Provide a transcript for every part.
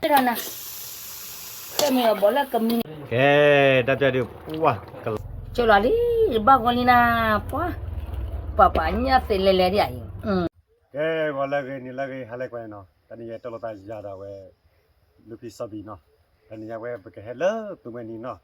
တၢ်နၤ, တမ့ၢ်အဘီလၢကမံၤ, ကဲ, တၢ်ပျၢ်ဒုး, ပှၤ, ကလီၤ, ကလီၤလံ, ဘၣ်ဂီၤလံနၤ, ပှၤ, ပှၤပှၤညၣ်သ့လဲၤလဲၤဒ်အံၤ, ကဲ, ဂီၤလၢအဂ့ၤ နံၤလၢအဂ့ၤ ဟါလၢကွၢ်နီၤ, တနံၤညါတၢ်လီၤသးယၤဒီးဝဲ, လူဖံစီဘံနီၤ, တနံၤညါဝဲပကဟဲလၢသုးမွဲနံၤနီၤ,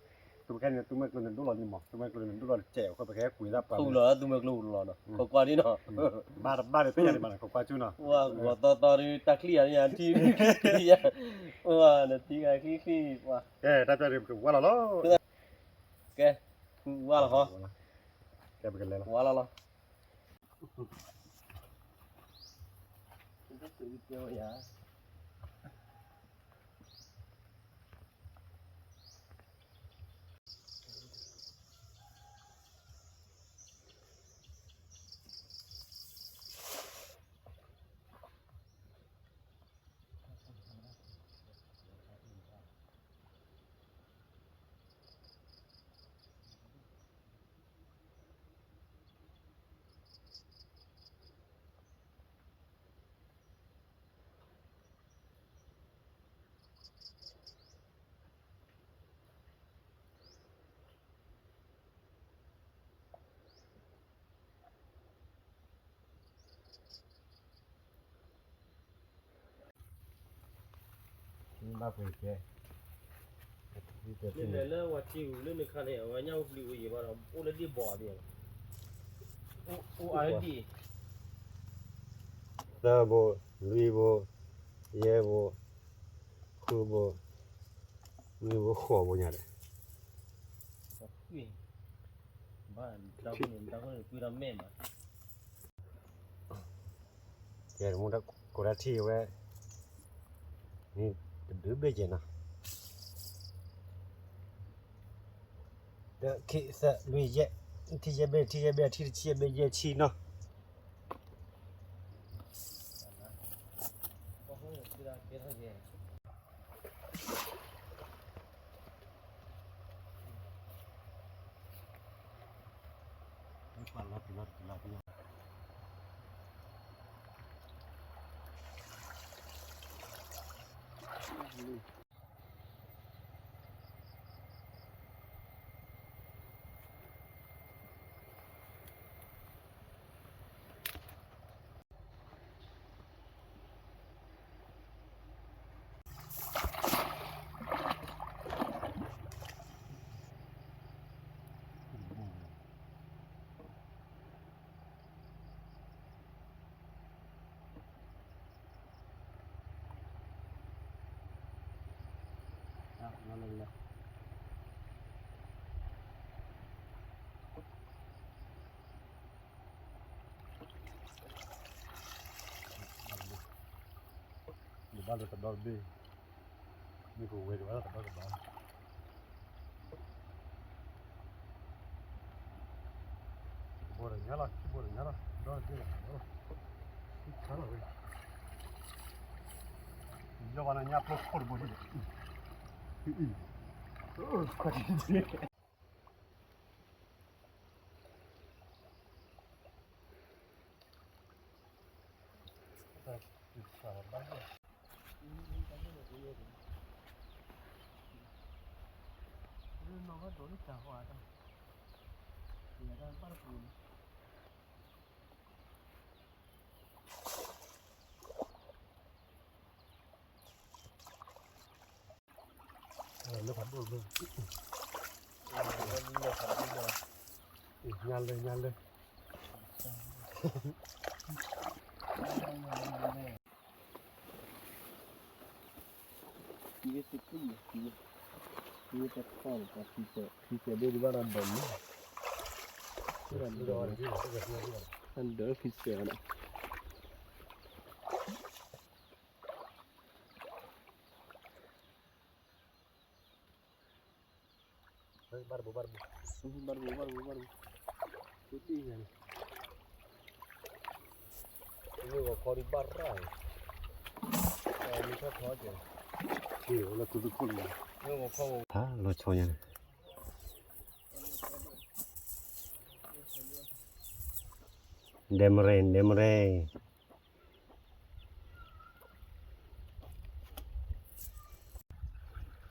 သုးမွဲကျိန့ၣ်ဒိၣ်လီၤလံမး, သုးမွဲကျိန့ၣ်ဒိၣ်လီၤတစဲးအဃိ ပကဟဲကွံာ်ဒၣ်ပှၤ, သုးမွဲကျိလီၤနီၤ, ခီကွၢ်ဒ်နီၤ, ဘၣ်တဘၣ်ဒီးသ့ၣ်ညါဒံးဘၣ်နီၤ, ခီကွၢ်ကၠူနီၤ, ဝဲဂီၤသီသီဒုး တၢ်ချံၣ်ယၤန့ၣ်ယၤ ထံ, ယၤ, ဝဲနထံဂၤချံချံ, ကဲ, တၢ်ပျၢ်ဒုး ပကဝါလီၤလီၤ, ကဲ, ဝါလီၤဟီ, ကဲ, ပကလဲၤလီၤ, ဝါလီၤလီၤ.မ့ၢ်လဲၤလၢဝၤစ့ဝံၤလၢနခါန့ၣ် အဝဲညၣ်အိၣ်ပျံၤအိၣ်ယံၤဘၣ်ဒီး အိၣ်လၢဒ့ၣ်ဘီၣ်ဒံး, အိၣ်အါလၢဒ့ၣ်, သၢဘိ, လွံၢ်ဘိ, ယဲၢ်ဘိ, ဃုဘိ, နွံဘိ, ဃိးဘိညါဒီး ဘၣ်, တၢ်ဃိန့ၣ် တၢ်ဃိန့ၣ် ကွံာ်ဒီးမဲာ်မး, ကဲ, မူဒါကိးတၢ်ထံၣ်ဝဲ, န့ၣ်တဒုဘ့ၣ်ကဲနီၤ, တၢ ခံ သၢ လွံၢ် ယဲၢ်, ထံၣ်ယဲၢ်ဘ့ၣ်, ထံၣ်ယဲၢ်ဘ့ၣ်, ထံၣ်တဆံယဲၢ်ဘ့ၣ်, ယဲၢ်ဆံနီၤ. နဘၣ်လၢကဒီတဘ့ၣ်, မ့ၢ်ကဝဲကဘၣ်လၢကဒီကဒီ, ဘိးတညါလီၤ, ဘိးတညါလီၤ, ဒီတဘ့ၣ်လီၤ, ဆံခါလီၤဝဲ, ယီၢ်ဘၣ်နၤညါဖျိခိၣ်တဘိဒ်လဲၣ်, ခွါတံၢ် လၢဖးဒိၣ်လၢ, ညါလၢ ညါလၢ, ဘၣ်တဘိ ဘၣ်တဘိ, ဘၣ်တဘိ ဘၣ်တဘိ, တံၢ်ညါန့ၣ်, မ့ၢ်ဂီၤခီဒံးဘၣ်ရၣ်န့ၣ်, မ့ၢ်ထီၣ်ထီကဲ, လၢကူသူခိၣ်လံ, ဖးလီၤဆီညါန့ၣ်, ဒဲမရဲ ဒဲမရဲ Dairy,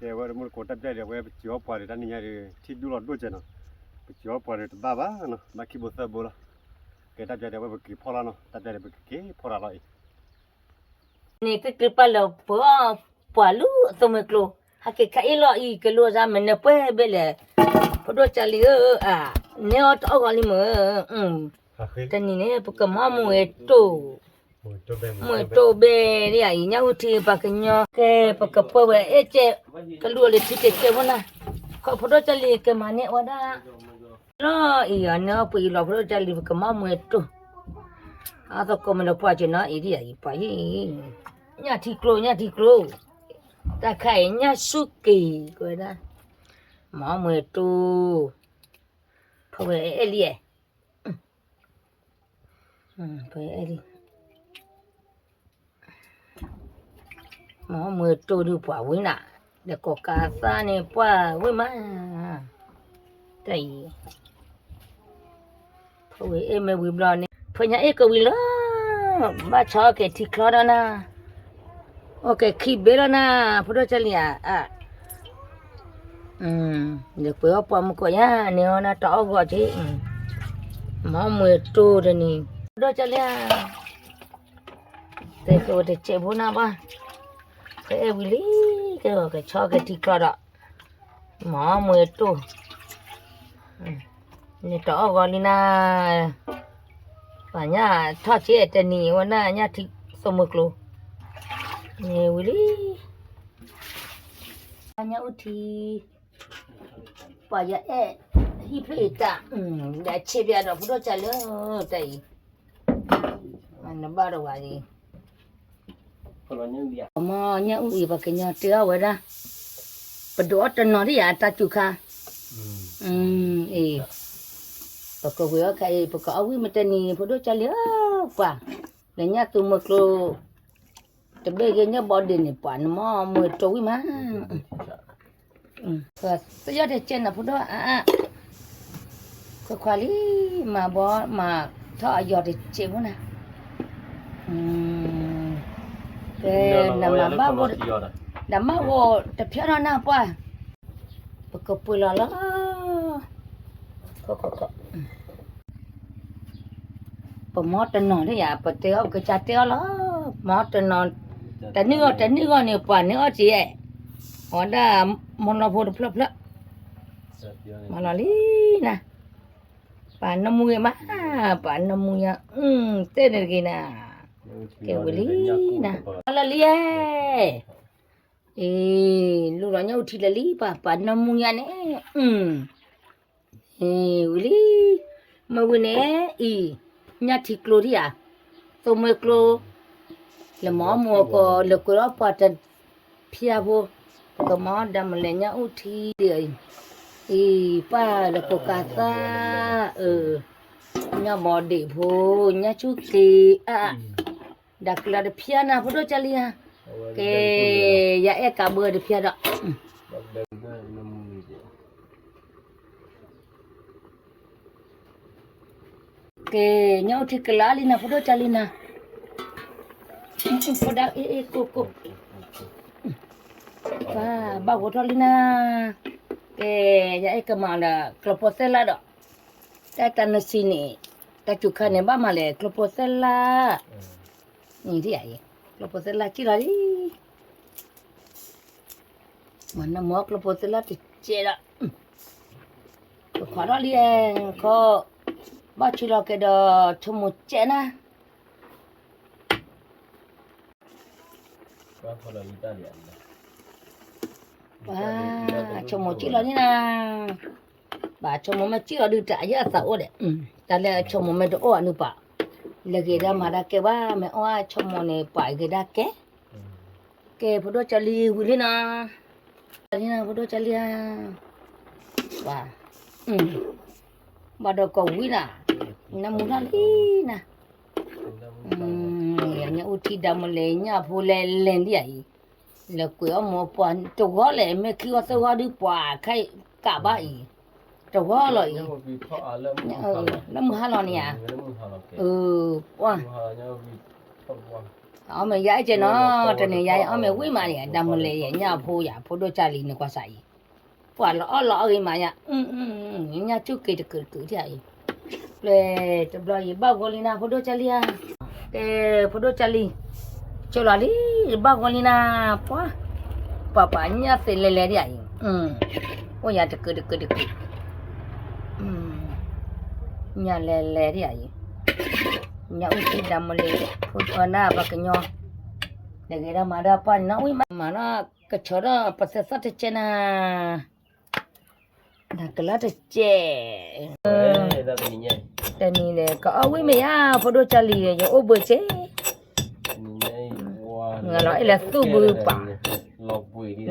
ကဲဝဲတမူတကိး တၢ်ပျၢ်ဒီး အဝဲပစံးအီၣ်ပှၤဒီး တၢ်နံၤညါဒီး ထံၣ်ဒိၣ်လီၤဒိၣ်ကဲနီၤ, ပစံးအီၣ်ပှၤဒီးတဘၣ်ဘၣ်နီၤ, ဘၣ်ခံဘိသၢဘိလီၤ. ကဲတၢ်ပျၢ်ဒီး အဝဲပက့ၤဖီၣ်လီၤနီၤ, တၢ်ပျၢ်ဒီး ပကက့ၤဖီၣ်တၢ်လီၤအံၤ န့ၣ်ကက့ၤပာ်လၢပှၤ ပှၤလူၤအသိးမုၢ်ကျိၤ, ဟဲက့ၤခါအံၤလီၤအံၤ ကလူၤအစၢ်မ့ၢ်နၢ်ပှဲၤဘ့ၣ်လဲၣ်, ဖိဒိၣ်ကၢ်လံၤဧၢ, နဲအီၣ်တအီၣ်ဂီၤလံမုၢ်, တနံၤန့ၣ် ပကမၤမူဝဲတိၢ်, မူဝဲတိၢ်ဘဲဒ်အံၤ ညၣ်အူထံပှၤကညီကဲ ပကပှဲၤဝဲအဲၣ်ကဲ, ကလူၤအီၤလၢထံကဲကဲဖိနၤ, ခီဖိဒိၣ်ကၢ်လံၤကမၤန့ၢ်အီၤဒၣ် လီၤအံၤ အန့ၣ်အီၣ်ပှဲၤအံၤလီၤ ဖိဒိၣ်ကၢ်လံၤ ပကမၤမူဝဲတိၢ်, အသကိးမ့ၢ်လၢပှၤကညီအံၤဒ်အံၤ ပှၤအံၤ, ညၣ်ထံကျိ ညၣ်ထံကျိ, တၢ်ခါအံၤ ညၣ်ဆူၣ်က့ၤ ကဝဲဒၣ်, မၤမူဝဲတိၢ်, ဖီဝဲအဲၣ်လံ, ဖီဝဲအဲၣ်လံ မၤမူဝဲတိၢ်ဒုးပှၤဝံၤနၤ, ဒီးကိးကးသါန့ၣ်ပှၤဝံၤမး, တၢ်အံၤ, ဖီဝဲအဲၣ်မ့ၢ်ဝံၤဘျီန့ၣ် ဖီညါအဲၣ်ကဝံၤလီၤ, ဘၣ်ဆီအီၣ်က့ၤထံချီဒီးနၤ, အီၣ်က့ၤခံဘ့ၣ်လီၤနၤ, ဖိဒိၣ်ကၢ်လံၤဧၢ, ဒီးကွဲးအီၣ်ပှၤမုၢ်ကိးညါန့ၣ်အီၤ နတအီၣ်ဂီၤက့ၤ, မၤမူဝဲတိၢ်တနံၤ, ဖိဒိၣ်ကၢ်လံၤဧၢ တဲကဝဲတစဲးဖိနၤဘၣ်, ဖဲအဲၣ်ဝံၤလံ, ကဲကဆီကဲထံချီဒီး, မၤမူဝဲတိၢ်, န့ၣ်တအီၣ်ဂီၤလံနၤ, ပှၤညၣ်ထီၣ်က့ၤတနံၤဝဲဒၣ်ညၣ်ထံသိးမုၢ်ကျိၤ, န့ၣ်ဝံၤလံ, ညၣ်အူထံ ပှၤယအဲၣ် ဟံၣ်ဖျၢၣ်အံၤတၢ်, ဒီးဆဲးပၠးဒီးဖိဒိၣ်ကၢ်လံၤဧၢ တၢ်အံၤ, နဘၣ်ဒီးဝဲအံၤ, မ့ၢ်ညၣ်အူအံၤ ပှၤကညီတဲအီၣ်ဝဲဒၣ်, ပဒိးအီၣ်တနီၤဒ်ယၤတၢ်စူၤခါ, အံၤ, ပကဝံၤအီၣ်ခါအံၤ ပကအီၣ်ဝံၣ်မ့ၢ်တနံၤ ဖိဒိၣ်ကၢ်လံၤဧၢ, ပှၤ, လၢညၣ်သိးမုၢ်ကျိၤ တဘ့ၣ်ဂ့ၤညၣ်ဘီဒ့ၣ်န့ၣ် ပှၤနမၤမူဝဲတိၢ်ဝံၤမး, သယီၣ်တကဲနၤဖိဒိၣ်အါအါ, ခွဲးခွါလံ, မၤဘီမၤထီၣ်အယီၤတကဲဖိနၤ, ကဲ, နမၤဘၣ်, နမၤအိၣ်တဖျၢၣ်နီၤနၤပှၤ, ပကပှ့ၤလီၤလီၤ ပမၤတနီၤဒ်ယၤ ပတဲအီၣ်ပကစၢ်တဲအီၣ်လီၤ, မၤတနီၤ, တနံၣ်ဂီၢ်တနံၣ်ဂီၢ်န့ၣ် ပှၤန့ၢ်အီၣ်က့ၤ, အဝဲဒၣ်, မၤလီၤဖိတဖျၢၣ်ဖျၢၣ်, မၤလီၤလံနၤ, ပှၤနၢမူဂ့ၤမး, ပှၤနၢမူညါ, တဲန့ၣ်တဂ့ၤနၤ, ကဲဝံၤလံနၤ, မၤလီၤလံဧၢ, အံၤ, လူလီၤညၣ်အူထံလၢာ်လံ ပှၤ, ပှၤနၢမူညါန့ၣ်, အံၤ, ဝံၤလံ, မ့ၢ်ဝံၤန့ၣ်, အံၤ, ညၣ်ထံကျိဒ်ဧါ, သိးမုၢ်ကျိ, လဲၤမၤအီၣ်မူအကီၢ် လဲၤကွဲးအီၣ်ပှၤတဖၠါဖိ, ပကမၤအီၣ်ဒၣ်မလဲၣ်ညၣ်အူထံဒ်အံၤ, အံၤ, ပှၤလၢကိးကးသါ, အၢ, ညၣ်ဘီဒ့ၣ်ဖိ, ညၣ်ဆူၣ်က့ၤအါ, ဒၣ်ကျါတဖၠါနၤ ဖိဒိၣ်ကၢ်လံဧါ, ကဲ, ယအဲၣ်ကးဘၢတဖၠါဒီး ကဲ, ညၣ်အူထံကလါလံနၤ ဖိဒိၣ်ကၢ်လံနၤ, ဖိဒၣ်အ့ၣ်အ့ၣ်ကိၢ်ကိၢ်, ဘၣ်ဂီၤထီၣ်လံနၤ, ကဲ, ယအဲၣ်ကမၤဒီး ကျီၢ်ဖိသဲလါဒီး, တၢ်တၢ်နစံးန့ၣ်, တၢ်စူၤခါန့ၣ် ဘၣ်မၤလဲၣ် ကျီၢ်ဖိသဲလါ, န့ၣ်ဒ်အံၤ, ကျီၢ်ဖိသဲလါစံၣ်လီၤလံ မၤနၢမူကျီၢ်ဖိသ့လၢတကဲဒီး, ကခွးထီၣ်လံအဲ, ခီ, ဘၣ်ဆူလီၤကဲဒီး ဆိကမိၣ်ကဲနၤ, ပှၤ, ဆိကမိၣ်ကံၣ်လီၤန့ၣ်နၤ, ပှၤဆိကမိၣ်မ့ၢ်ကံၣ်လီၤဒုး တၢ်အယၢအသးအိၣ်ဒီး, တၢ်လၢအဆိကမိၣ်မ့ၢ်တအိၣ်အနုၢ်ပှၤ, လဲၤဂ့ၤဒၣ်မၤဒၣ်ကဲဘၣ် မ့ၢ်အိၣ်အဆိကမိၣ်န့ၣ် ပှၤဂ့ၤဒၣ်ကဲ ကဲ ဖိဒိၣ်ကၢ်လံဝံၤလံနီၤ, လံနီၤ ဖိဒိၣ်ကၢ်လံဧါ, ပှၤ, ဘၣ်ဒီးကီၢ်ဝံၤနၤ, နၢမူထီၣ်လံနၤ, ညၣ်အူထံဒၣ်မလဲၣ် ညၣ်ဖိလဲၣ်လဲၣ်ဒ်အံၤ, လဲၤကွဲးအီၣ်မူပှၤတဂီၤလဲၣ် မ့ၢ်ခံဂီၤသၢဂီၤဒုးပှၤခဲအံၤကးဘၣ်အံၤ, တဂီၤလီၤအံၤ, လၢမုၢ်ဟါလီၤန့ၣ်ဧါ, ပှၤ, အီၣ်မ့ၤယၤအဲၣ်ကဲနီၤ, တနံၤယၤအီၣ်မ့ၤဝံၣ်မးန့ၣ် ဒၣ်မုၢ်လဲၤယဲၢ်ညၣ်အဖိယၤ ဖိဒိၣ်ကၢ်လံၤန့ၣ်ကွၢ်စးအံၤ, ပှၤလီၤအီၣ်လီၤအီၣ်ဂ့ၤမးယၤ, ညၣ်ကၠူၣ်က့ၤတကုာ်တကုာ်ထံၣ်အံၤ, ပျဲတဘျီယဘၣ်ဂီၤလံနၤ ဖိဒိၣ်ကၢ်လံၤဧါ, ကဲ ဖိဒိၣ်ကၢ်လံၤ, ကၠိလီၤလံ ယဘၣ်ဂီၤလံနၤ, ပှၤ ပှၤပှၤညၣ်သ့လဲၤလဲၤဒ်အံၤ, အိၣ်ယၤတကုာ်တကုာ်တကုာ်, ညၣ်လဲၤလဲၤဒ်အံၤ, ညၣ်အူထံဒၣ်မုၢ်လဲၤ, ဖိဒိၣ်နၢ်ပှၤကညီ, နဂ့ၤဒီးမၤဒီးပှၤနီၤဝံၣ်မးနီၤ, ကဆီဒီးပသဲသီၣ်တကဲနၤ နကလၢတကဲး, တနံၤန့ၣ် ကအီၣ်ဝံၣ်မ့ၢ်ယါ ဖိဒိၣ်ကၢ်လံၤ ယအိၣ်ဘှံးက့ၤ, လီၤအဲၣ်လဲၤသူၣ်ဘုပာ်,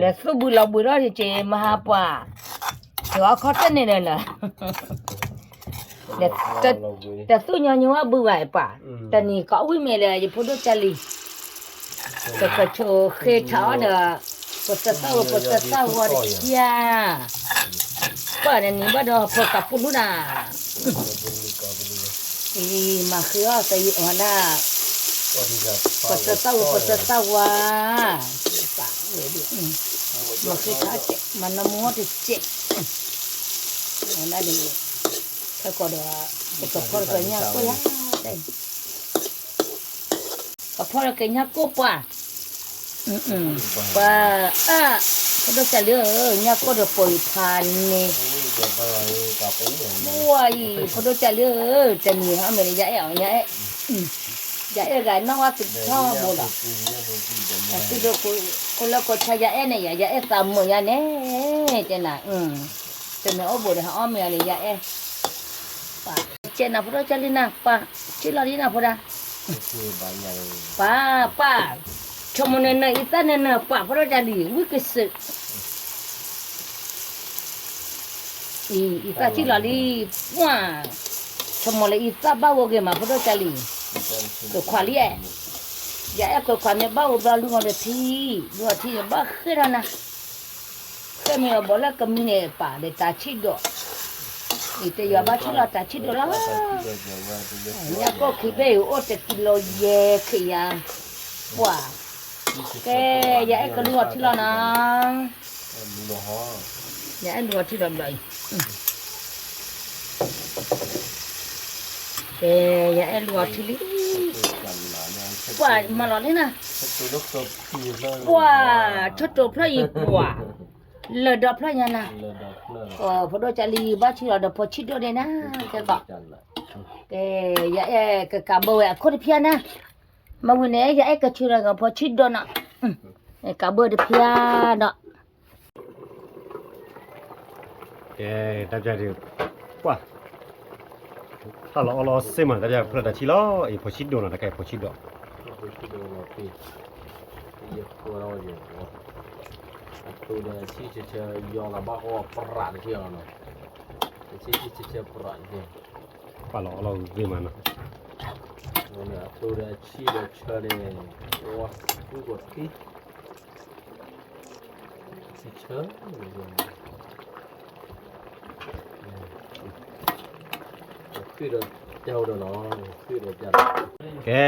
လဲၤသူၣ်ဘုလီၤဘှံးထီၣ်က့ၤ မဟါပှၤ, ယအီၣ်ခီတန့ၣ်ဒီးနၤ တသူၣ်ညီညီဝဲဘုဘၣ်ပှၤ, တနံၤကအီၣ်ဝံၣ်မ့ၢ်ဒီး ယဖိဒိၣ်ကၢ်လံၤ, ပကဆိးဃ့ထီၣ်အီၤဒီး, ပသဲသီၣ်ဝဲ ပသဲသီၣ်ဝဲတကဲး, ပှၤနနံၤဘၣ်ဒီးပကပူၤလူနၤ, မၤဃ့အီၣ်သယံၤအီၤဒၣ်, ပသဲသီၣ်ဝဲ ပသဲသီၣ်ဝဲ, မၤဃ့ထီၣ်ကဲး မၤနီၢ်မူအီၣ်တကဲး, အဝဲဒၣ်န့ၣ်, ခဲကီးဒီး, ပကဖီၣ်ကညၣ်ကိၢ်ယါ, ကဖီၣ်ကညၣ်ကိၢ်ပှၤ, ပှၤ, ဖိဒိၣ်ကၢ်လံၤဧၢ, ညၣ်ကိၢ်ဒီးပိာ်ယဖးန့ၣ်, ပှၤအံၤ ဖိဒိၣ်ကၢ်လံၤဧၢ, တနံၤဟီမ့ၢ်လၢယအဲၣ်အီၤ ယအဲၣ်, ယအဲၣ်ဂၤနီၢ်ဝါသုးထီဘိလီၤ, သုးဒိၣ်, ခိၣ်လၢခိၣ်ဆါယအဲၣ်န့ၣ်ယၤ ယအဲၣ်သးမုာ်ယါန့ၣ်, တဲနၤ, တမ့ၢ်အိၣ်ဘိးဒီးဟဲအီၣ်မ့ၤအီၤန့ၣ် ယအဲၣ်, ပှၤ, ကဲနၤဖိဒိၣ်ကၢ်လံၤနၤ ပှၤ, ဆံလီၤလံနၤဖိဒၣ်, ပှၤ, ပှၤ, ဆိကမိၣ်နနၢၤအံသၣ်နနၢၤပှၤ ဖိဒိၣ်ကၢ်လံၤ ဝံကစၢၢ် အံၤ အံသၣ်ထံၣ်လီၤလံ, ပှၤ, ဆိကမိၣ်လၢအံသၣ်ဘၣ်ဂီၤဂ့ၤမး ဖိဒိၣ်ကၢ်လံၤ, ကခွးလံ, ယအဲၣ်ကခွးမ့ၢ်ဘၣ်ဂီၤဘျီ လူဂီၤဒီးထံ, လူဂီၤထံဘၣ်ဃ့ထီၣ်နၤ, ဃ့မ့ၢ်အဘီလၢကမံန့ၣ် ပာ်ဒီးတၢ်ဆံၣ်ဒိး, အံၤတယွၤဘၣ်ဆံၣ်လီၤတၢ်ဆံၣ်ဒိးလီၤ, ညၣ်ကိၢ်ခံဘ့ၣ်အံၤ အိၣ်တကံလိယဲၢ်ခ့ယၤ, ပှၤ, ကဲ, ယအဲၣ်ကလူအီၤထံလီၤနီၤ, ယအဲၣ်လူအီၤထံလီၤဘျီအံၤ, ကဲ, ယအဲၣ်လူအီၤထံလံ, ပှၤမၤလီၤန့ၢ်နၤ, ပှၤ, ဆၢတိာ်ဖျၢၣ်အံၤပှၤ, လၢာ်ဒီဖျၢၣ်ညါနၤ, ဖိဒိၣ်ကၢ်လံၤဘၣ်ဆံၣ်လီၤဒီးဖိဆံၣ်ဒိၣ်ဒဲးနၤ, ကဲကီး, ကဲ, ယအဲၣ်ကကးဘၢဝဲအခိၣ်တဖၠါနၤ, မ့ၢ်ဝံၤန့ၣ် ယအဲၣ်ကဆၢဒီးဖိဆံၣ်ဒိၣ်နီၤ, ကးဘၢတဖၠါဒီး ကဲ, တၢ်ပျၢ်ဒုး, ပှၤ, ဟါလီၤအီလီၤစ့မး တၢ်ပျၢ်ဖျၢၣ်တၢ်ထံလီၤ, အံၤဖိဆံၣ်ဒိၣ်နီၤ တၢ်ကဲဖိဆံၣ်ဒိၣ်, အသိဒီးဆံၣ်ဆၢဆၢယီၤလီၤဘၣ်ဃီပြးတထံၣ်လီၤနီၤ, ဆံၣ်ဆံၣ်ဆၢဆၢပြးတထံၣ်, ပှၤလီၤအီလီၤဂ့ၤမးနီၤ, အသိဒီးဆံၣ်ဒီးဆၢန့ၣ်, ဝါ, ဝံၣ်ကီးထံ ဆၢ, ကဲ,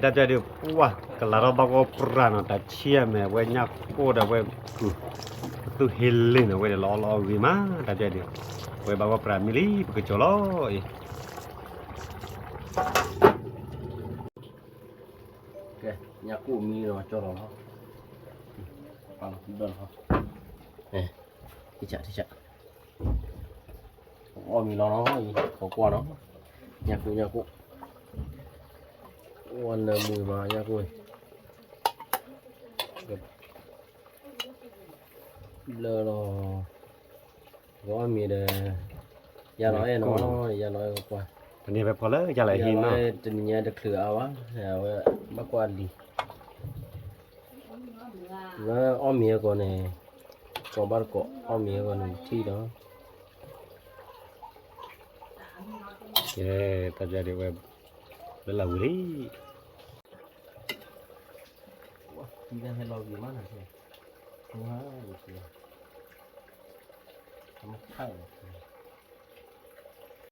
တၢ်ပျၢ်ဒုး, ပှၤ, ကလၤထီၣ်ဘၣ်ကီပြးနီၤ တၢ်ဆံၣ်အမဲာ် ဝဲညၣ်ကိၢ်ဒီးဝဲကုၢ်, ပသူၣ်ဟ့လ့ၣ်နီၤ ဝဲဒီးလီၤအီလီၤဂ့ၤမး တၢ်ပျၢ်ဒုး, ဝဲဘၣ်ကီပြးမံလံ ပကကၠီၤလီၤအံၤ ကဲ, ညၣ်ကိၢ်မံလီၤကၠီလီၤလီၤ, ပာ်လီၤဒၢလီၤ, ထံဆး, ထံဆး, အီၣ်မံလီၤနီၤ, အံၤခိးကွၢ်နီၤ, ညၣ်ကိၢ် ညၣ်ကိၢ်, ဝဲနၢမုာ်မး ညၣ်ကိၢ်, ဘျၢလီၤ, ကအီၣ်မံဒီး, ယၤလီၤအဲၣ်နီၤ, ယၤလီၤအဲၣ်ကွၢ်, တနံၤဖဲဖီလၢယၤလီၤဟံးနီၤ, တနံၤညါတချုးအါဘၣ်, အဝဲဘၣ်ကွၢ်လံၤ လၢအီၣ်မ့ၤအဂီၢ်န့ၣ်, ကိးဘၣ်တကိး အီၣ်မ့ၤအဂီၢ်န့ၣ်ထံၣ်ဒီး, ကဲ, တၢ်ပျၢ်ဒုးဝဲ, လၢလၢဝံၤလံ, ဟဲလီၤဂ့ၤမးနၤ, ဟါ, မခါ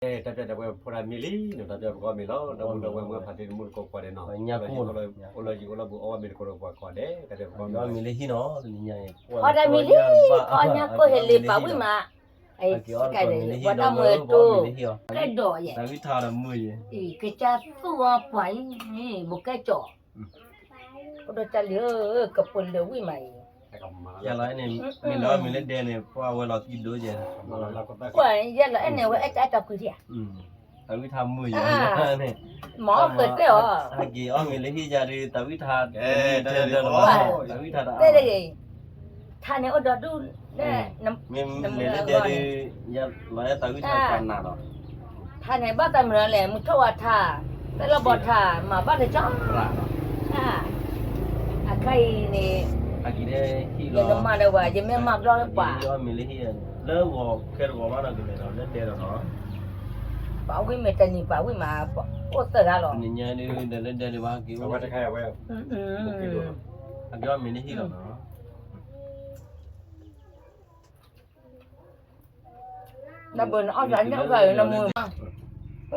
တၢ်ပျၢ်ဒီးဝဲဖိဒၣ်မံၤလံနီၤ, တၢ်ပျၢ်ပကီၢ်မံၤလီၤ, ဒီပုၢ်ဒီဝဲၢ်မုၢ်ဖးသ့ၣ်တမူတကိးကွၢ်ဒဲးနီၤ, အိၣ်လီၤယံၤအိၣ်လီၤဘူးအိၣ်ဝဲမ့ၢ်တကိးဒီးပှၤကိးဒဲး, တၢ်ပျၢ်ပကီၢ်မံၤလံ, အိၣ်ဒီးမံၤလံ, အီၣ်ညၣ်ကိၢ်ဟဲလံပာ်ဝံၣ်မး, ဝဲဒၣ်မုၢ်တိၢ်, ကဲဒိးယဲ, ကစၢ်သူၣ်အီၤပှၤအံၤ, ဘိးကဲကၠီၣ် ဖိဒိၣ်ကၢ်လံၤဧၢ, ကပူၤလၢဝံၣ်မးအံၤ, ယလီၤအဲၣ်န့ၣ်, မ့ၢ်လီၤမ့ၢ်လၢဒဲန့ၣ် ပှၤဝဲလီၤသံဒိၣ်ယဲ, ကွၢ်ယဲလီၤ အဲၣ်န့ၣ်ဝဲအဲၣ်တၢ်အဲၣ်တၢ်ကွံထံၣ်ဧါ, သးဝံၣ်ထါမုာ်ယဲန့ၣ်, မၤအီၣ်ဃဲးတဲအီၤ, ဟဲက့ၤအီၣ်မ့ၢ်လၢဟံၣ်ယၤဒုး သးဝံၣ်ထါ, တဲတဂ့ၤ, ထါန့ၣ်အိၣ်ဒီးဒူၣ်, မ့ၢ်လဲၤလၢဒဲဒုး, လီၤအဲၣ်သးဝံၣ်ထါပာ်နၤလီၤ ထါန့ၣ်ဘၣ်သးမုာ်လီၤလဲၣ်, မုၢ်ထီၣ်ဝါထါ, သဲလီၤဘီထါ, မၤဘၣ်တကၠီ, အခါအံၤန့ၣ်, ယနမၤဒီးဝဲ ယမ့ၢ်မၤဘျီပှၤ, လၢဂီၤခဲတဂီၤဘၣ်ဒီးကလဲၤဒီးလၢဒဲဒီးနီၤ, ပာ်ဝံၣ်မ့ၢ်တနံၤပာ်ဝံၣ်မး, အိၣ်သၢဂၤလီၤ, နညါဒုးဒီးလၢဒဲဒုးဘၣ်က့ၤအိၣ်, အက့ၤအီၣ်မ့ၢ်လၢဟံၣ်လီၤနီၤ နဘၣ်နအီၣ်သးညၣ်အီၣ်သးနမုာ်,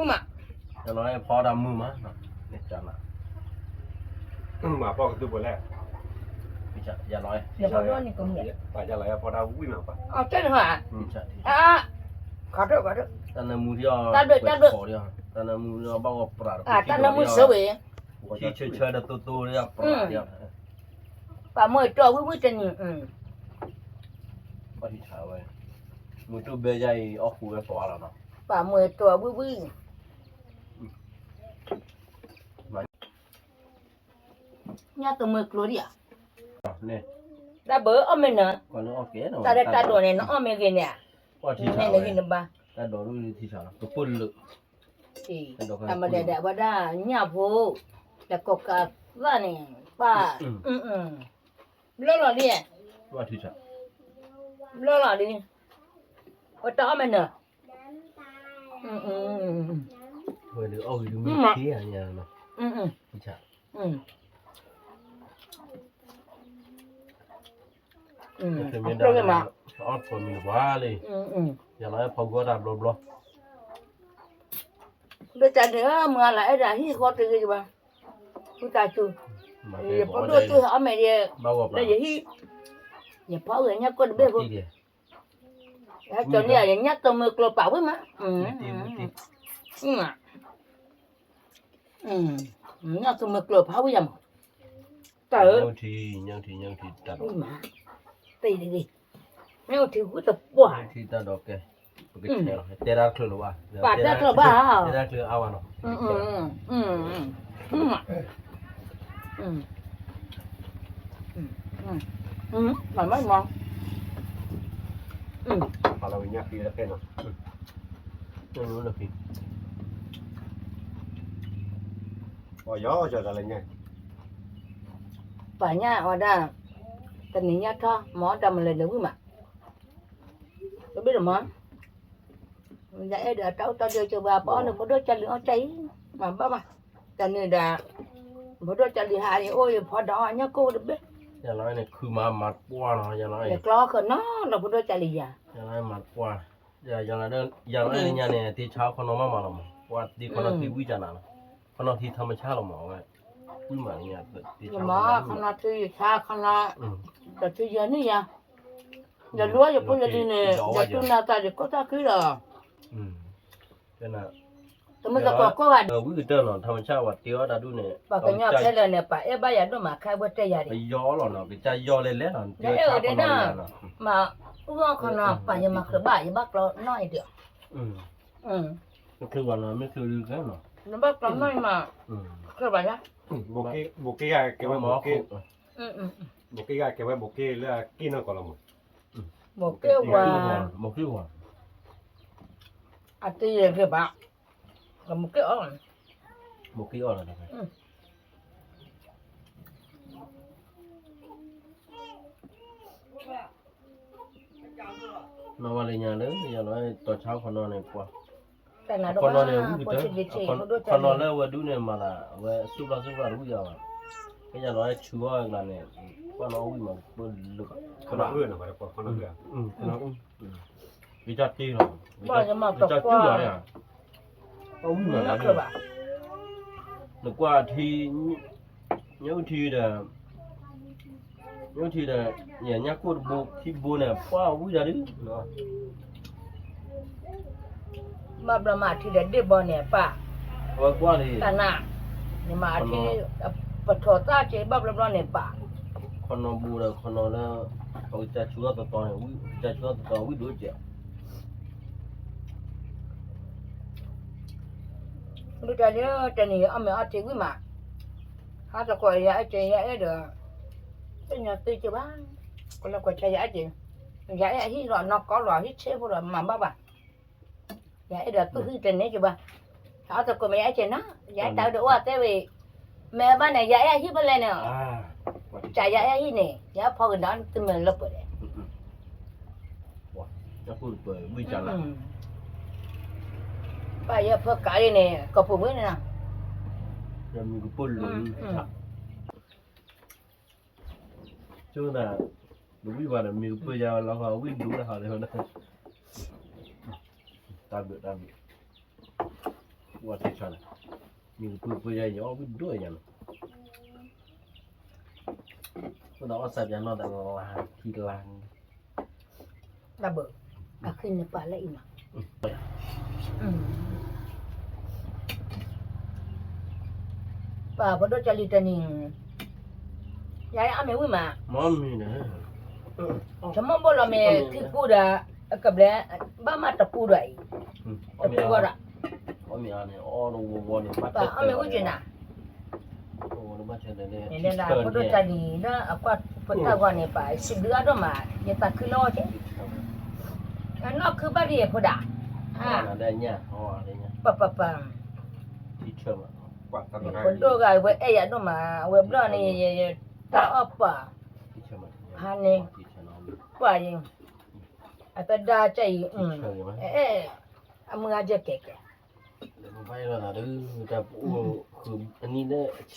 မး, ယလီၤဖီတၢ်မုာ်မး, မၤဖီကသုပူၤလဲၣ်, ယလီၤ, ယလီၤဖီတၢ်ဝံၣ်မး, တဲနဟါ, တၢ်နမုာ်ဒီးဘၣ်ဂီၤပြး, တၢ်နမုာ်ဆၢဝဲ, ဆၢဆၢဒီးသိသိဒီးပြး, ပာ်မုာ်အတီၢ်ဝံၣ်ဝံၣ်တနံၤ, ဝဲ, မုၢ်တူၢ်ဘဲယါအံၤ အီၣ်ဃူဝဲပှၤလီၤနီၤ, ပာ်မုာ်အတီၢ်ဝံၣ်ဝံၣ်, ညၣ်တမုာ်ကျိၤဒံးဧါ, တၢ်ဘၣ်အီၣ်မ့ၢ်နၤ, တၢ်လၢတၢ်ဒိးန့ၣ် နအီၣ်မ့ၢ်ဂ့ၤန့ၣ်, နဂ့ၤနဘါ, တၢ်ဒိးရူၢ်ထံဆးလီၤ, ကပိၢ်လၢာ်, တၢ်မၤဒဲးဒဲး အဝဲဒၣ်ညၣ်ဖိ, တကိးကးသၣ်န့ၣ်, ပၢ်, ဘျီလီၤလံ, ဘျီလီၤလံ, ဝဲတၢ်အီၣ်မ့ၢ်နၤ, ဝဲဒုးအီၣ်ဂ့ၤဒုးမ့ၢ်ထံဧါ, မ့ၢ်မး, အီၣ်ဖိမံၤတပှၤလံ, ယလီၤအဲၣ်ဖီကီတၢ်ဘျီဘျီ, ဒ်တၢ်န့ၣ် မုၢ်အလီၤအဲၣ်ဒၣ်ဟံၣ်ဃီတဂ့ၤဘၣ်, ဃုတၢ်စူၤ, ယဖိဒိၣ်တုၤအီၣ်မ့ၢ်ယဲ, လၢယဟံၣ်, ယဖီဂ့ၤညၣ်ကိၢ်တဘ့ၣ်ဖိ, ဟဲကၠီၤန့ၢ်ယညၣ်တမုာ်ကျိၤပာ်ဝံၣ်မး, ညၣ်တမုာ်ကျိၤပာ်ဝံၣ်ယၤမး, တၢ်ဧၢ, မ့ၢ်အိၣ်ထံဃုတပှၢ်, ပာ်တၢ်ကျၢၤဘၣ်, မး, ပာ်ညၣ်အီၤဒၣ်, တနံၤညါထီၣ် မၤအီၣ်တၢ်မလဲၤနဝံၣ်မး, တဘ့ၣ်တမၤ, ယအဲၣ်ဒိးတၢ်အိၣ်တၢ်ဒိးကၢဘၣ် ပအီၣ်န့ၣ် ဖိဒိၣ်ကၢ်လံၤအီၣ်ကၢ်အံၤ, မၤဘၣ်ဘၣ်, တၢ်န့ၣ်ဒၣ်, ဖိဒိၣ်ကၢ်လံၤဟးအံၤအိၣ်အံၤ ဖီဒီးအီၣ်ညၣ်ကိၢ်တဘ့ၣ်, ယလီၤန့ၣ်ခုမၤမၤပှၢ်နီၤ, ယကျီဃနီၤဒီးဖိဒိၣ်ကၢ်လံၤယၤ, ယလီၤမၤပှၢ်, ယလီၤလၢညါန့ၣ် သ့ဆါခီနီမးမးလီၤမး, ပှၤသ့ခီနီသံဝံၣ်ကၢနၤလီၤ, ခီနီသံထီမဆါလီၤမး, ဝံၣ်မးန့ၣ်, ခီနီထံယဆါခီနီ, တထံယၤန့ၣ်ယၤ, ယလူၤယဖိယလံၤန့ၣ် ယတူၢ်နၤသးယကိၢ်တၢ်ခံလီၤ, တမ့ၢ်သကိးကိးဂၤဒဲး, ဝံၣ်ကတၢၢ်နီၤ ထီမဆါဝဲတ့အီၣ်တၢ်ဒူၣ်န့ၣ်, ပှၤကညီခဲလၢာ်န့ၣ် ပှၤအဲၣ်ဘၣ်ယၤဒိၣ်မး ခါဝဲတဲယၤဒံး, ပယီၤလီၤနီၤ ကစၢ်ယီၢ်လဲၣ်လဲၣ်နီၤ, မၤအူအီၣ်ခီနီၤ ပှၤယမၤချၢဘၣ် ယဘၣ်ကျီနီၢ်အံၤဒံး, မ့ၢ်ချၢဘၣ်နီၤ မ့ၢ်ချၢဒုးကဲနီၤ, နဘၣ်ကျီနီၢ်အံၤမး, ချၢဘၣ်ယၤ, ဘိးက့ဂၤကဲဝဲ, ဘိးက့ဂၤကဲဝဲ ဘိးက့လၢအက့ၢ်နီၢ်ကီၢ်လီၤမး, ဘိးက့ဝဲ, ဘိးက့ဝဲ, အတ့ယဲၢ်ဂ့ၤဘၣ်, ဘိးက့အီၣ်, ဘိးက့အီၣ်လီၤ, နီၢ်ဝဲလၢညါလၢ ယလီၤတီၤဆါခီနီန့ၣ်ပှၤ, ခီနီန့ၣ်ဝံၣ်ကတၢၢ်, ခီနီလၢအဝဲဒူၣ်န့ၣ်မၤသး အဝဲအစုၣ်ဖျီၣ်စုၣ်ဖျီၣ်တဝံၣ်အီၤဘၣ်, ကယၤလီၤဝဲဆူအီၣ်အကျါန့ၣ်, ပှၤနီၢ်အီၣ်ဝံၣ်မးပၢလၢာ်, ခီနီ, ကစၢ်တ့လီၤ, ကစၢ်စုၣ်လီၤန့ၣ်, အဝံၣ်မးလၢ နကွၢ်ထံ ညၣ်အုၣ်ထံဒီး ညၣ်အုၣ်ထံဒီး ညၣ်ကိၢ်တဘိခံဘိန့ၣ် ပှၢ်ဝံၣ်တၢ်ဒု ဘၣ်ဘျီမၤထံဒီးဒ့ၣ်ဘီန့ၣ်ပၢ်, အဝဲကွၢ်န့ၣ် တၢ်နၢ်, နမၤထံ ပထီၣ်သၣ်က့ၤဘၣ်ဘျီဘျီန့ၣ်ပၢ်, ခီနီဘိဒီးခီနီလၢ ပကစၢ်ဆူထီၣ်သတီန့ၣ် ပကစၢ်ဆူထီၣ်သတီဝံၣ်ဒိၣ်ကဲး မ့ၢ်တၢ်လၢတနံၤအီၣ်မ့ၤအီထံဝံၣ်မး, ဟါသကိးယအဲၣ်က့ၤယအဲၣ်ဒီး သ့ၣ်ညါသ့က့ၤဘၣ်, ကလၢကွၢ်ဆါယအဲၣ်က့ၤ, ယအဲၣ်အဟံၣ်လီၤနီၢ်ကီၢ်လီၤဟံၣ်ဆ့ဖိဒီးမၤဘၣ်ဘၣ်, ယအဲၣ်ဒီးသူၣ်ဟံၣ်တန့ၢ်က့ၤဘၣ်, ဟါသကိးမ့ၢ်ယအဲၣ်က့ၤနီၤ, ယအဲၣ်တၢ်အဒိးအိၣ်သ့ဝံၤ, မ့ၢ်ဘၣ်န့ၣ် ယအဲၣ်အဟံၣ်ဖဲလဲၣ်န့ၣ်, ကယအဲၣ်အဟံၣ်န့ၣ် ယဖီကဒီးတမ့ၢ်လၢပှဲၤလဲၣ် ပၢ်ယဲဖၢကးလံန့ၣ် ကီၢ်ပူၤဝဲန့ၣ်, မံၤကပၢၢ်လိာ်, ကၠိဒၣ်, တဝံၣ်ဘၣ်ဒီးမံၤကပၢၢ်ယါလီၤဃီဝံၣ်ဒိၣ်လၢဟီဒၣ်, တၢ်ဘျုးတၢ်ဘျုး, ဝဲထံဆါန့ၣ်, မံၤကပၢၢ်ပၢၢ်ယါယအီၣ်ဝံၣ်ဒိၣ်ယါန့ၣ် ဒီးအီၣ်စၢ်ပျးနီၢ်တလါခံလါ, တၢ်ဘၣ်, အဃံန့ၣ်ပာ်လၢအံၤနီၤ, ပှၤဖိဒိၣ်ကၢ်လံၤတနံၤ, ယအီၣ်မ့ၤဝံၣ်မး, ဆိကမိၣ်ဘိလီၤမ့ၢ်ခံပူဒီး, အကဘျဲ, ဘၣ်မးတပူဒီးအံၤ, တပူဝဲဒီး, အီၣ်မ့ၤဝံၣ်က့ၤနၤ ဖိဒိၣ်တၢ်လံၤလၢအကွၢ်ဖိတၢ်ဂီၤန့ၣ် ပစံးဘျုးအါဒိၣ်မး ယသးခုလီၤက့, အနီၢ်ခုဘၣ်ဒ်ယဖိဒၣ်, ပပပ, ဖိဒိၣ်ဂၤဝဲအဲၣ်ယၤဒိၣ်မး အဝဲဘျီန့ၣ် တၢ်အီၣ်ပှၤ, ဟါန့ၣ်, ပှၤယံၤ, အသဒါကၢ်အံၤ, အဲၣ်, အမုၢ်ဂၤကဲကဲ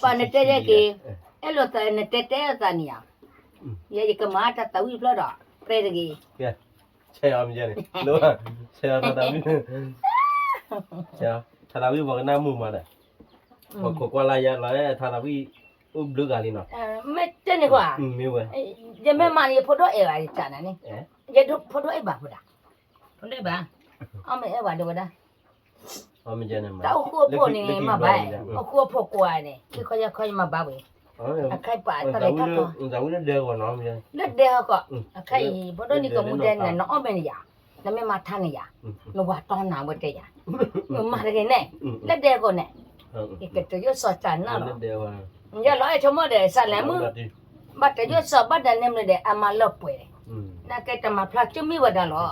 ပှၤနတဲယဲက့ၤ, အဲၣ်လိာ်သးနတဲတဲလိာ်သးန့ၣ်ဧါ, ယဲယကမၤတၢ်သးဝံၣ်ဖျၢၣ်ဒီး, တဲတဂ့ၤ, ဆဲးအီၤမ့ၢ်န့ၣ်, ဆဲးအီၤတၢ်သးဝံၣ်, တၢ်သးဝံၣ်ပှၤကနၣ်မုာ်မးဒီး, ပှၤခိးကွၢ်လၢယၤလီၤ တၢ်သးဝံၣ်အိၣ်ဘျုးဂၤလံနီၤ, မ့ၢ်တဲန့ၣ်ကွၢ်, မ့ၢ်ဝဲ, ယမ့ၢ်မၤန့ၣ် ယဖိဒိၣ်အဲၣ်ဘၣ်ယတၢ်နၤန့ၣ်, ယဖိဒိၣ်အဲၣ်ဘၣ်ဖိဒၣ်, ဖိဒိၣ်အဲၣ်ဘၣ်, အီၣ်မ့ၤအဲၣ်ဘၣ်ဒိဝဲဒၣ် တၢ်အိၣ်ဃူအိၣ်ဖိးန့ၣ် မၤဘၣ်, အိၣ်ဃူအိၣ်ဖိးကွၢ်န့ၣ် ခံခီယဲၢ်ခီယမၤဘၣ်ဝဲ, အခဲအံၤပာ်တၢ်လဲၤထီၣ်ထီ, လၢဒဲဟီၣ်ကီး, အခဲအံၤ ဖိဒိၣ်နံၤကမူဒဲန့ၣ် နအီၣ်မ့ၤန့ၣ်ယၤ, နမ့ၢ်မၤထါန့ၣ်ယၤ, နဝၤတီနၤဝဲတဲယၤ, မၤတဂ့ၤန့ၣ်, လၢဒဲဟီၣ်ကီးန့ၣ်, ယကတယိၣ်စီၤစၢ်နၢ်လီၤ, ယလီၤအဲၣ်ဆိကမိၣ်ဒီး စၢ်လဲၤမုၢ်, ဘၣ်တယိၣ်စီၤဘၣ်ဒီးန့ၣ်မနုၤဒီး အမၤလၢပှဲၤ, နာ်က့တမၤဖျါကၢမံဝဲဒၣ်လီၤ,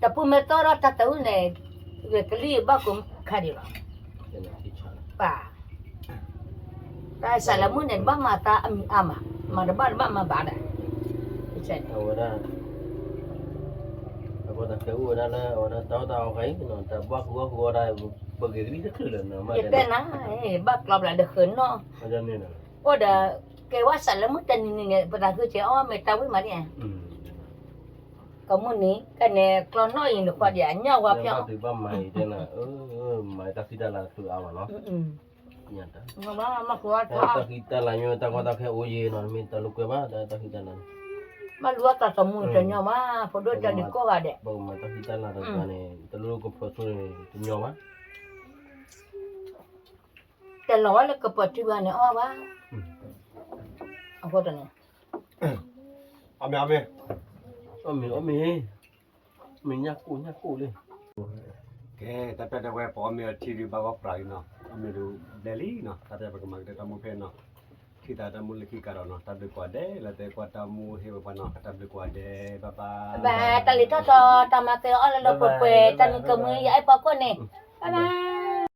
တပူၤမ့ၢ်သီဒီးတၢ်သးဝံၣ်န့ၣ်, ဂ့ၤကလံၢ်ဘၣ်ကိးခါဒံးလီၤ, ပၢ်, တၢ်စၢ်လၢမုၢ်န့ၣ် တဘၣ်မၤသးအမံၤအါမး, မၤတဘၣ်တဘၣ်မၤဘၣ်ဒီး, အဝဲဒၣ်, အဝဲတၢ်ခဲအိၣ်ဝဲဒၣ်လၢ အဝဲဒၣ်တၢ်အီၣ်တၢ်အီခါအံၤ, တၢ်ဘၣ်ဃုအီၣ်ဃုအီဒၣ်, ပဂ့ၤကလံၢ်တချုးလၢၤနမ့ၢ်တဲနၤ, ဘၣ်ကျီဘၣ်ဒီးဃုနီၣ်, အိၣ်ဒီး, ကဲဝဲစၢ်လၢမုၢ်တနံၤနံၤန့ၣ် ပသးခုကဲအီၣ်မ့ၢ်တၢ်ဝံၣ်မးဒ် ကမုၢ်နံၤ ကန့ၣ်ကျီနီၣ်အံၤနခွါဒံး အညၣ်ဝါဖျါ, ဘၣ်မၤအံၤတဲနၤ, မၤတၢ်ဃံတၢ်လၤတချုးအါဘၣ်နီၤ, တၢ်ဃံတၢ်လၤညီ တၢ်ကီတၢ်ခဲအိၣ်ယံၤနီၤ, မ့ၢ်တၢ်လိာ်ကွဲဘၣ် တၢ်ဃံတၢ်လၤန့ၣ်, ဘၣ်လူၤအသးသမူတညီဘၣ်, ဖိဒိၣ်တၢ်ဒုးကိးဂၤဒဲး, ပကမၤတၢ်ဃံတၢ်လၤတကျါန့ၣ် တလိၣ်ကဖျိးဆိန့ၣ် တညီဘၣ် တလီၤဝဲလၢကပၢၤထံဘၣ်န့ၣ်အီၣ်ဘၣ်, အဃိတန့ၣ်, အီၣ်မ့ၤ, အီၣ်မ့ၤ, မ့ၢ်ညၣ်ကိၢ်ညၣ်ကိၢ်လံ, ကဲ, တၢ်ပျၢ်တဝဲ ပအီၣ်မ့ၤအီထံဒုးဘၣ်ဂီၢ်ပြးလံနီၤ, အီၣ်မ့ၤဒုးဘျဲလံနီၤ, တၢ်ပျၢ်ပကမၤကတၢၢ်တၢ်မူဖဲနီၤ, ထံၣ်သးတၢ်မူလၢခံကဒီးနီၤ, တၢ်ဘျုးကိးဂၤဒဲး လၢသုကွၢ်တၢ်မူဟ့ၣ်ဝဲပှၤနီၤ, တၢ်ဘျုးကိးဂၤဒဲး, bye bye, တၢ်လံၤထီၣ်ထီ တၢ်မၤသ့အီၣ်လၢလီၤပှဲၤပှဲၤ, တၢ်မံကမှံ ယအဲၣ်ပှၤကိးန့ၣ်, bye bye.